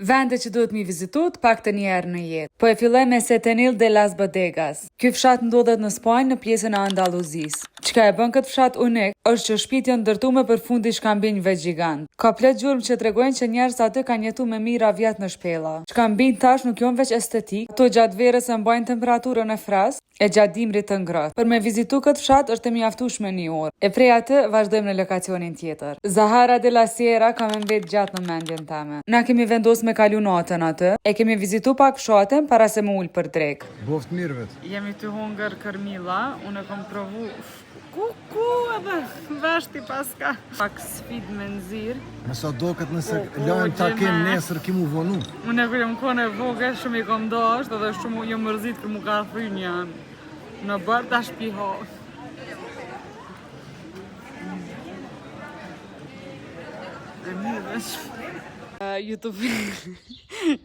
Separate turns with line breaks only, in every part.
Vende që duhet mi vizitu të paktën një herë në jetë. Po e filloj me Setenil de las Bodegas. Ky fshat ndodhet në Spanjë në pjesën e Andaluzisë. Çka e bën këtë fshat unik, është që shtëpitë janë ndërtume përfundi shkambinjve gjigant. Ka plot gjurmë që tregojnë që njerëzit aty kanë jetu me mijëra vjet në shpella. Shkambinjtë tash nuk janë veç estetik, ato gjatë verës e mbajnë temperaturën e freskët, e gjatë dimrit të ngrohtë. Për me vizitu këtë fshat është e mjaftueshme një orë. E prej aty vazhdojmë në lokacionin tjetër. Zahara de la Sierra ka me mbet gjatë në mendjen teme. Na kemi vendosë me kalu natën aty, e kemi vizitu pak fshatin para se me u ul për drekë.
Boft mirë vet.
Jemi tu hongër kërmilla, unë e kom provu ku ku edhe veshti paska. Pak sfidë me nxirr.
Me sa doket nëse
Po, po,
lajmë takim
gjeme.
nesër ki mu vonu.
Unë kur jam kone e vogël, shumë i kom dasht edhe shumë jam mërzit kur mu ka thy një në bërë tash pi ha. E mirë veç. YouTube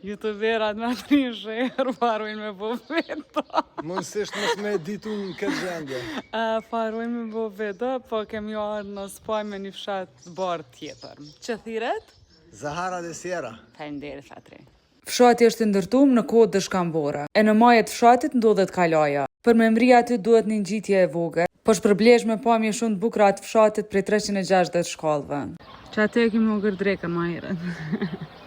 Youtuberat me atë një sherë, farojnë me bo veto.
Mundësisht mos me ditu në këtë gjendje.
Uh, farojnë me bo veto, po kemi ardhë në Spanjë me një fshat të bardhë tjetër. Që thiret?
Zahara de Sierra.
Faleminderit Fatri.
Fshati është i ndërtum në kodër shkambore, e në maje të fshatit ndodhet kalaja. Për me mri aty duhet një ngjitje e vogël, po shpërblesh me pamje shumë të bukura të fshatit prej 360 shkallëve.
Që aty e kemi hongër drekën ma herët.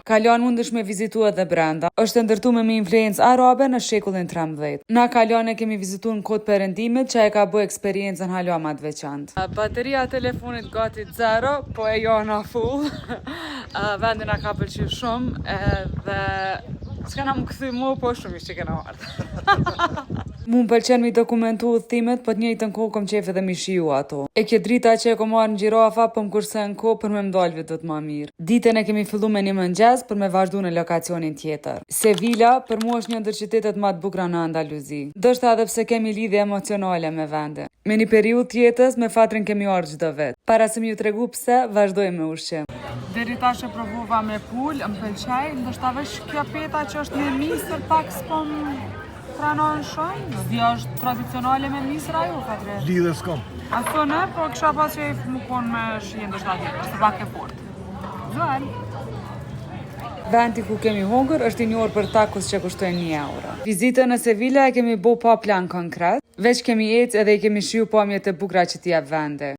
Kalan mundesh me vizitu edhe brenda. Është e ndërtuar me influencë arabe në shekullin 13. Na kalan e kemi vizitu në kohë të perëndimit që e ka bë eksperiencën hala ma të veçantë.
Bateria e telefonit gati zero, po e jona full. Uh, Vendi na ka pëlqyer shumë edhe s'kena më kthy mu, po shumë ishte që kena ardhë.
Mu më pëlqen mi dokumentu udhëtimet, po të njëjtën kohë kom qejf edhe mi shiju ato. E kjo drita që e kom marrë në gjirafa, po më kursen kohë për me m'dalë videot ma mirë. Ditën e kemi fillu me një mëngjes për me vazhdu në lokacionin tjetër. Sevilla për mua është një ndër qytetet ma të bukura në Andaluzi. Ndoshta edhe pse kemi lidhje emocionale me vendin. Me një periudhë të jetës me Fatrin kemi ardhur çdo vit. Para se mi ju tregu pse, vazhdojmë me ushqim.
Deri tash e provova me pulë, më pëlqej, ndoshta veç kjo peta që është me misër pak s'po më pranon shumë. S'di a është tradicionale me misër ajo, Fatri?
Lidhe s'kom.
Aso ne, po kisha pas qejf mu konë me shije ndoshta tjetër, se pak e fort. Zual.
Vendi ku kemi hongër është i njohur për tacos që kushtojnë 1 euro. Vizitën në Sevilla e kemi bo pa plan konkret, veç kemi ecë edhe i kemi shiju pamjet e bukura që t'i jep vendi.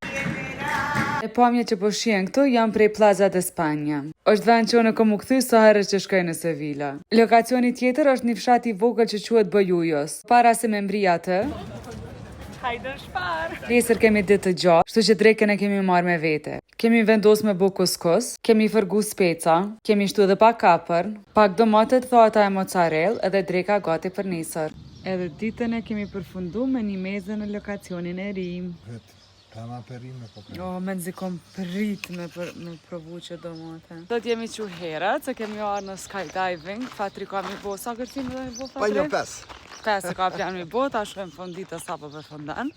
E pamjet që po shihen këtu janë prej Plaza de Spanja. Është vend që unë kom u kthy sa herë që shkoj në Sevilla. Lokacioni tjetër është një fshat i vogël që quhet Bollullos. Para se me mbri atë,
Hajde shpar.
Nesër kemi ditë të gjatë, kështu që drekën e kemi marrë me vete. Kemi vendos me bo kuskus, kemi fërgu speca, kemi shtu edhe pak kapër, pak domate të thata e mozzarella edhe dreka gati për nesër.
Edhe ditën e kemi përfundu me një meze në lokacionin e ri.
Vet, pema perime po ka.
O, me nëzi kom prit me, për, me provu që domate. Sot jemi qu herët, se kemi ardhë në skydiving. Fatri ka mi bo, sa kërcime do mi bo
Pa
Fatri?
jo pes.
Pesë ka plan mi bo, ta shohim fund ditës sa po përfundon.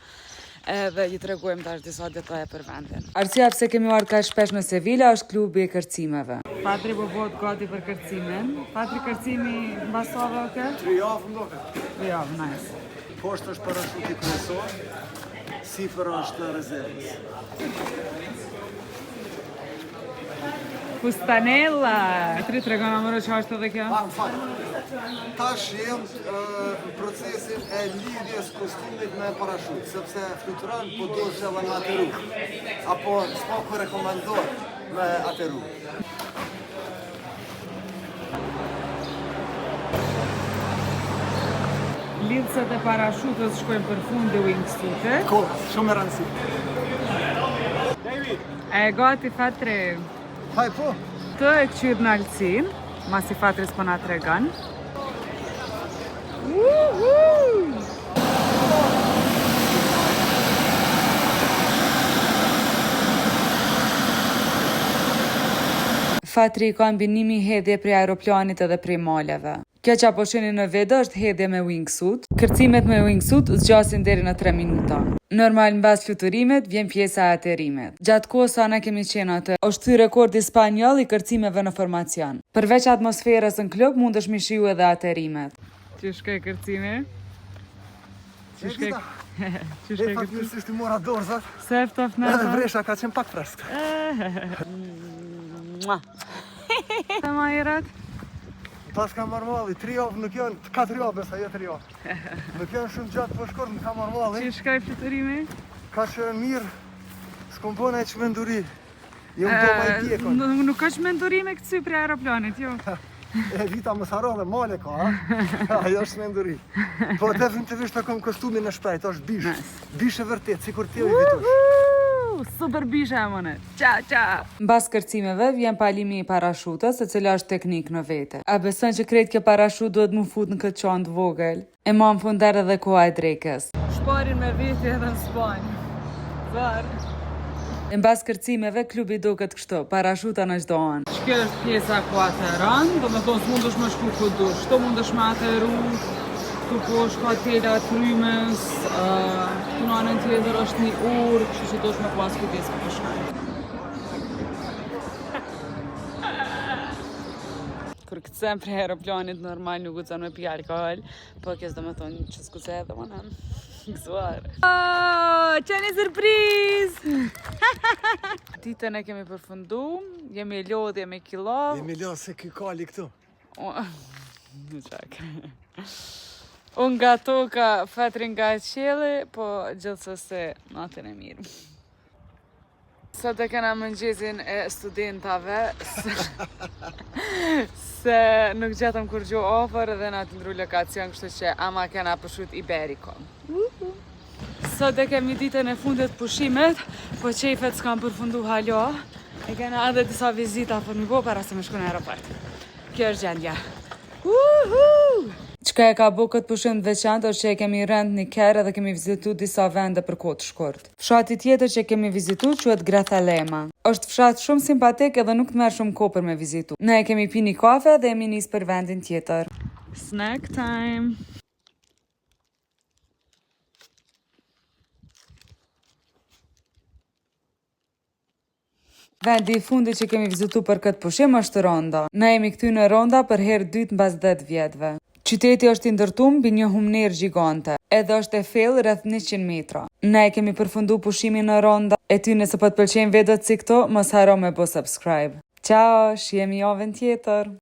Edhe ju tregojmë tash disa detaje për vendin.
Arsyeja pse kemi ardhur kaq shpesh në Sevilla është klubi i kërcimeve.
Fatri po bëhet gati për kërcimin. Fatri kërcimi mbasove, oke?
Tri javë më doket.
Tri javë, nice.
Poshtë është parashuti kryesor, sipër është rezervës.
Fustanella! Fatri tregon amore që është edhe kjo?
Pa, më fal. Tash jem ë, në procesin e lidhjes kostumit me parashut, sepse fluturon po duhesh edhe me ateru. Apo s'po rekomandohet me ateru.
Lidhëset e parashutës shkojnë për fundi wingsuitit.
Ko, shumë e rëndësi.
E gati Fatri.
Haj po.
Të e këqyrë në alcin, masi Fatri s'po na tregon. Woohoo!
Fatri i ka mbi 1000 hedhje prej aeroplanit edhe prej maleve. Kjo që po shihni në video është hedhje me wingsuit. Kërcimet me wingsuit zgjasin deri në 3 minuta. Normal mbas fluturimit vjen pjesa e aterimit. Gjatë kohës sa ne kemi qenë aty, është thy rekordi spanjoll i kërcimeve në formacion. Përveç atmosferës në klub mundesh mi shiju edhe aterimet.
Që shkoj kërcimi? Që shkoj... Që
E
shkoj kërcimi?
fatmirësisht i mora dorëzat,
Se ftoft
edhe
nata?
vresha ka qenë pak freskët.
Mua. Të ma herët?
Paska marrë malli, tri javë nuk janë, katër javë besa, jo tri javë. Nuk janë shumë gjatë, po shkurt më ka marrë malli.
Qysh shkoi fluturimi?
Ka qenë mirë, s'kom bo naj çmenduri. Jo më po ma i pjekun.
Nuk ka çmenduri me kcy prej aeroplanit, jo.
E vita mos harro dhe male ka, a? Ajo është çmenduri. Po definitivisht e kom kostumin e shprejt, është bish.
Nice.
Bish e vërtet, sikur ti i vitush.
Uhu! Super bisha e mëne. Ciao, ciao!
Mbas kërcimeve vjen palimi i parashutës, e cila është teknikë në vete. A beson që krejt kjo parashutë duhet mu fut në këtë çantë vogël? E ma në fund erdh edhe koha e drekës.
Shparin me veti edhe në Spanjë. Zar.
E mbas kërcimeve klubi duket kështu, parashuta në çdo anë.
Kjo është pjesa ku ateron, do me thonë s'mundesh me shku ku dush, këtu mundesh me ateru, këtu poshtë ka tela t'rrymës, uh, këtu në anën tjetër është një urë, kështu që duhesh me pas kujdes ku po shkon. Kur kërcen prej aeroplanit normal nuk guxon me pi alkohol, po kjo s'do me thonë që s'guxoj edhe më nën. Gëzuar. Oh, që një surprizë! Ditën e kemi përfundu, jemi lodh, jemi killov.
Jemi lodh se ky kali këtu.
Në qak. Unë nga toka, Fetri nga qielli, po gjithsesi natën e mirë. Sot e kena mëngjezin e studentave se, se nuk gjetëm kurgjo afër dhe na të ndru lokacion, kështu që ama kena përshut Iberico. Sot e kemi ditën e fundit pushimit, po qejfet s'kam përfundu hala. E kena edhe disa vizita për mi bo para se me shku në aeroport. Kjo është gjendja. Uhu!
Çka e ka bo këtë pushim të veçantë është që e kemi rent një kerr edhe kemi vizitu disa vende për kohë të shkurt. Fshati tjetër që kemi vizitu quhet Grazalema. Është fshat shumë simpatik edhe nuk të merr shumë kohë për me vizitu. Ne e kemi pi një kafe dhe jemi nis për vendin tjetër.
Snack time!
Vendi i fundit që kemi vizitu për këtë pushim është Ronda. Ne jemi kthy në Ronda për herë dytë mbas 10 vjetëve. Qyteti është i ndërtuar mbi një humnerë gjigante, edhe është e thellë rreth 100 metra. Ne e kemi përfundu pushimin në Ronda, e ty nëse po të pëlqejnë videot si këto, mos harro me bo subscribe. Ciao, shihemi javën tjetër.